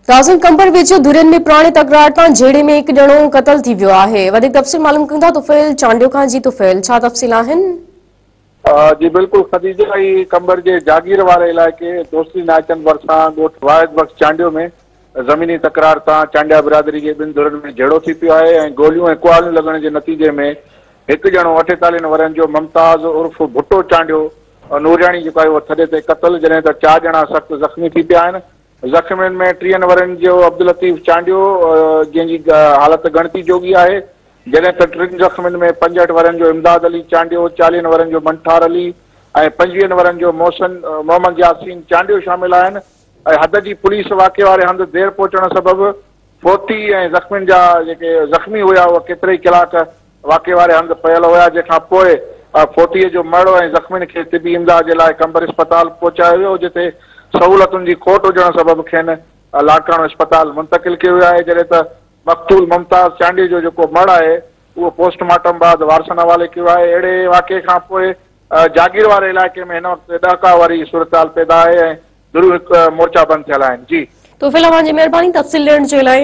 ناظرين قمبر ويجهو ڌرين ۾ پراڻي تڪرار تان جهيڙي ۾ هڪ ڄڻو قتل ٿي ويو آهي. وڌيڪ تفصيل معلوم ڪيون ٿا طفيل چانڊيو کان. جي طفيل، ڇا تفصيل آهن؟ جي بلڪل خديجه، هي قمبر جي جاگير واري علائقي دوستي نائچن ڀرسان ڳوٺ واحد بخش چانڊيو ۾ زميني تڪرار تان چانڊيا برادري جي ٻن ڌرين ۾ جهيڙو ٿي پيو آهي ۽ گوليون ۽ ڪهاڙيون لڳڻ جي نتيجي ۾ هڪ ڄڻو 48 ورهين جو ممتاز عرف ڀٽو چانڊيو نورياڻي جيڪو آهي اهو ٿڏي تي قتل، جڏهن ته 4 ڄڻا سخت زخمي ٿي پيا آهن. زخمين ۾ 30 ورهين جو عبداللطيف چانڊيو جنهن جي حالت ڳڻتي جوڳي آهي، جڏهن ته 3 زخمين ۾ 65 ورهين جو امداد علي چانڊيو، 40 ورهين جو منٺار علي ۽ 25 ورهين جو محسن محمد ياسين چانڊيو شامل آهن. ۽ حد جي پوليس واقعي واري هنڌ دير پهچڻ سبب فوتي ۽ زخمين جا جيڪي زخمي هيا اهي ڪيترائي ڪلاڪ واقعي واري هنڌ پيل هيا، جنهن کان پوء فوتي جو مڙهه ۽ زخمين کي طبي امداد جي لاء قمبر اسپتال پهچايو ويو، جتي سهولتن جي کوٽ هجڻ سبب کين لاڙڪاڻو اسپتال منتقل ڪيو ويو آهي، جڏهن ته مقتول ممتاز چانڊيو جو جيڪو مڙهه آهي اهو پوسٽ مارٽم بعد وارثن حوالي ڪيو آهي. اهڙي واقعي کان پوء جاگير واري علائقي ۾ هن وقت ڏهڪاء واري صورتحال پيدا آهي ۽ ڌريون هڪ مورچا بند ٿيل آهن. جي طفيل، اوهان جي مهرباني تفصيل ڏيڻ جي لاء.